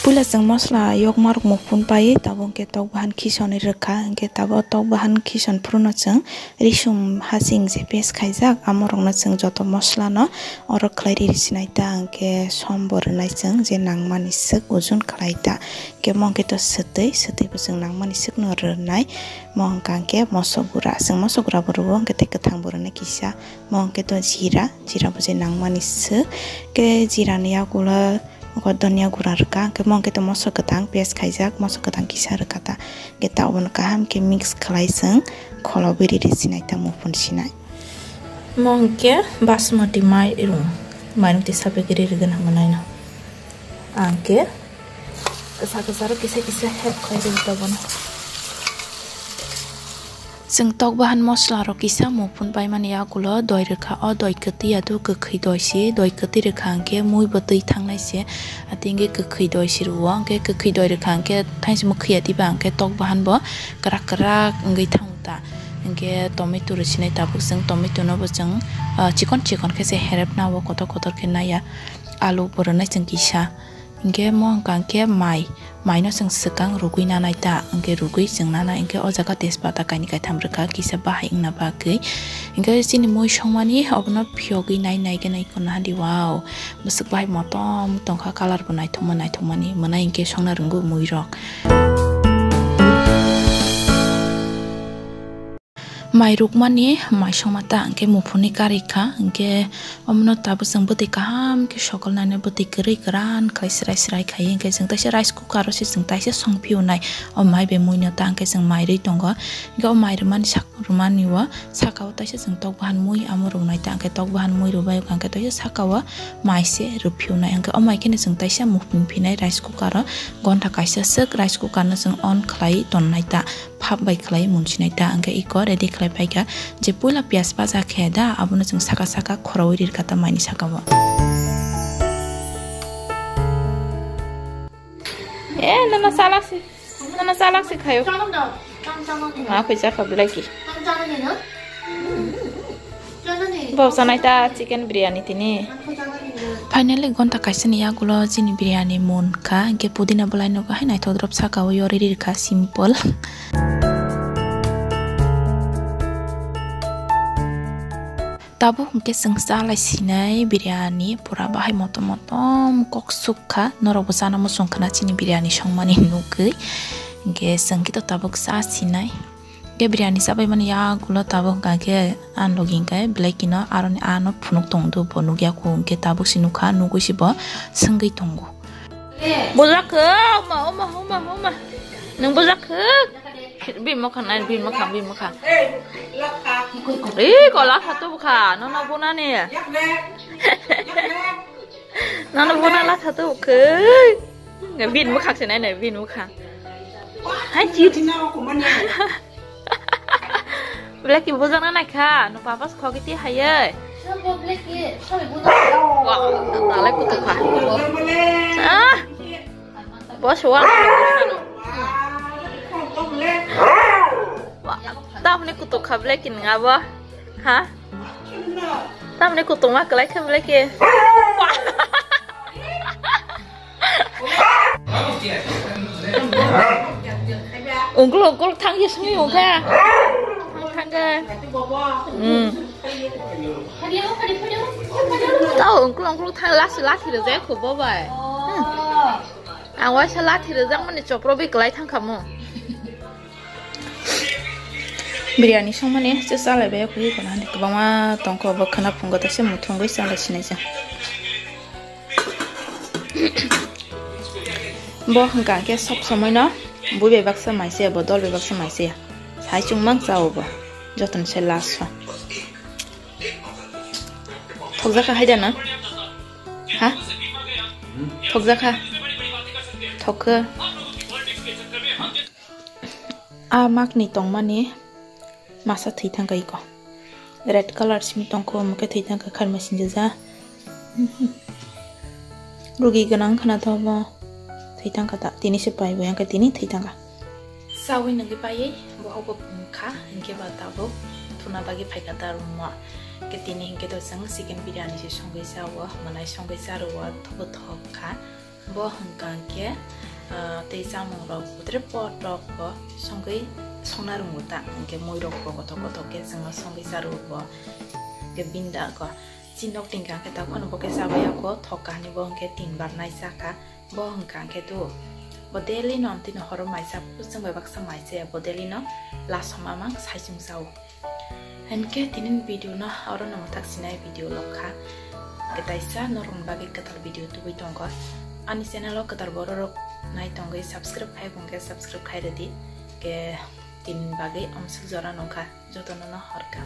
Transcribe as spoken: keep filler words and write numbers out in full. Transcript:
Puila chwng mosla yokmarok muphun pai, tabuk hwnkhe tok bahan khisonwi rwkha, hwnkhe tabuk tok bahan khison phruno chwng risum hasing je paste khaijak, amorokno chwng joto mosla no oro khlai riri sinai ta, hwnkhe som bo rwnai chwng je nangmani swk ujun khlai ta, hwnkhe mo hwnkhe to swtwi, swtwi bo chwng nangmani swk no rwnai, mo hwnkha hwnkhe moso gura, chwng moso gura bo rwo, hwnkhe tei kwthang bo rwnai kisa, mo hwnkhe to jira, jira bo je nangmani swk, hwnkhe jira ni yagulo Oko donia gura rwkha, hwnkhe mo hwnkhe to moso kwthang paste khaijak, moso kwthang kisa rwkha ta. Hwnkhe ta obono kaham khe mix khlai chwng kholobwi riri sinai ta muphun sinai. Mo hwnkhe basmati mairung, mairung tisa pagiri rwgwna mwnaino. Ang khe kwsa kwsa rw kisa kisa help khlai rwgwi ta bono. Chwng tok bahan mosla rok kisa muphun paimani yagulo doi rwkha, o doi kwtwi ya do kwkhwi doi si, doi kwtwi rwkha hwnkhe mui bo twi thangnai se, ati hwnkhe kwkhwi doi si rwo, hwnkhe kwkhwi doi rwkha hwnkhe thainsi mwkhwi ya diba hwnkhe tok bahan bo kwrak kwrak wngwi thango ta, hwnkhe tomato rw sinai tabuk chwng tomato no bo chwng, ah, chikon chikon khe se herep na o kotor kotor khe naiya, alu bo rwnai chwng kisa. Hingke mo wngka hingke mai, mai no chwng swkang rugui nanai ta, hingke rugui chwng nana, hingke o jaga tejpata kainwi kaitham rwkha, kisa bahai wngna bagwi. Hingke chini mui songmani obono phiyogwi nai nai khe nai kono hadi, wow, bwswk bahai motom tongkha, colour bo naithokma naithokmani, mwnai hingke songna rwngwi mui rok. Mai rukmani mai songma ta hwnkhe muphuni karwi kha, hwnkhe omono tabuk chwng bwtwi kaham khe sokolnani bwtwi kwrwi kwran khlai swrai swrai khai, hwnkhe chwng taisa rice cooker o se chwng taisa songphiyunai o mai bai muino ta hwnkhe chwng mai rwi tongo, hwnkhe o mai rwmani sak rwmani o saka o taisa chwng tok bahan mui amo rwnai ta hwnkhe tok bahan mui rwbai o hwnkhe taisa saka o mai se rwphiyunai, hwnkhe o mai kheno chwng taisa muphung phinai rice cooker o gonta kaisa swk rice cooker no chwng on khlai tonnai ta. Phap bai khlai munsinai ta hwnkhe iko ready khlai paikha. Je puila piyaj baja khe da, abono chwng saka saka khorowi rirkha ta maini saka o. Eh, nana salak si, nana salak si khayo. Ma khoi chakha belai ki. Bo sanai ta chicken biryani tini. Finally, gonta kaisa ni yagulo chini biryani munkha, hwnkhe pudina bolai nogo hai naithok drop saka o yori rirkha, simple. Tabuk hwnkhe chwng chalai sinai biryani, pura bahai motom motom kok sukha, norokbo chana muchung khna chini biryani songmani nugwi, hwnkhe chwng khe to tabuk cha sinai. Hwnkhe biryani chabai mani yagulo tabuk hwnkha khe ang logi hwnkhe belai kino aroni ano phunuk tongdo bo nukya kho, hwnkhe tabuk se nukha, nugwi se bo swngwi tongo. Bujak khe, oma, oma, oma, oma. Nwng bujak khe? Bini mwkhang nai, bini mwkhang, bini mwkhang. Ee, ko latha to bwkha, nono bunani. Nono buna latha to bwkha. Bini mwkhang se nai nai, bini mwkhang. Hai, chi. Blacky bujak na naikha, no papa se khogwi ti hayai. Wa, talai kutukha. Ah! Bo se wa. Wa, tamni kutukha Blacky nang abo. Ha? Tamni kutukma kwlai kha Blacky. Wa. Ungkul ungkul thang ye sumi ungkha. Thang thang ga. Hmm. Tao ungkul ungkul thang lasu lathi rwjak kho bo bai. Hmm. Ang waisa lathi rwjak mani chopro bi kwlai thang kha mo. Biryani songmani se chalai bai kho, kwbangma tongkho, bo khwna phungo ta se muthungwi chalai sinai se. Bo hwnkha khe sob somoi no bui bai baksa mai se, bo dol bai baksa mai se ya. Sai chwng mang cha o bo. Joto ni se last o. Thokjak kha hai da na? Ha? Thokjak kha? Thok kha. A makni tongmani masa thwi thangkha iko. Red colour simi tongkho, omo khe thwi thangkha kharma sinjaja. Rugi gwnang khna to bo. Thwi thangkha ta, tini se pai bo, yang khe tini thwi thangkha. Chawi nungwi paiwi bohok bo pungkha, hinkhe ba tabuk thuna bagwi phaikha ta room o. Khe tini hinkhe to chwng chicken biryani se songwi chao, mwnai songwi cha rwo, thobo thok kha. Bo hwnkha khe, ah, tei chamung rok butre potok bo songwi songna rwngo ta, hinkhe mui rok bo kothok kothok khe chwngno songwi cha rwo bo, hinkhe binda ko. Chini nok tingkha khe ta phano bo khe chabai ya kho, thok kahani bo hinkhe tin bar nai cha kha. Bo hwnkha khe tu, bo daily no tini horo mai cha, chwng bai baksa mai cha ya, bo daily no last homa mang sai chwng chao. Hinkhe tini video no oro no mwthak sinai video lok kha. Khe taisa norokni bagwi kwtal video tubui tongo. Ani channel o kwtal borok rok nai tongwi subscribe khai bo hwnkhe subscribe khai rwdi. Khe tini bagwi amsuk jora nongkha. Jotono no horkha.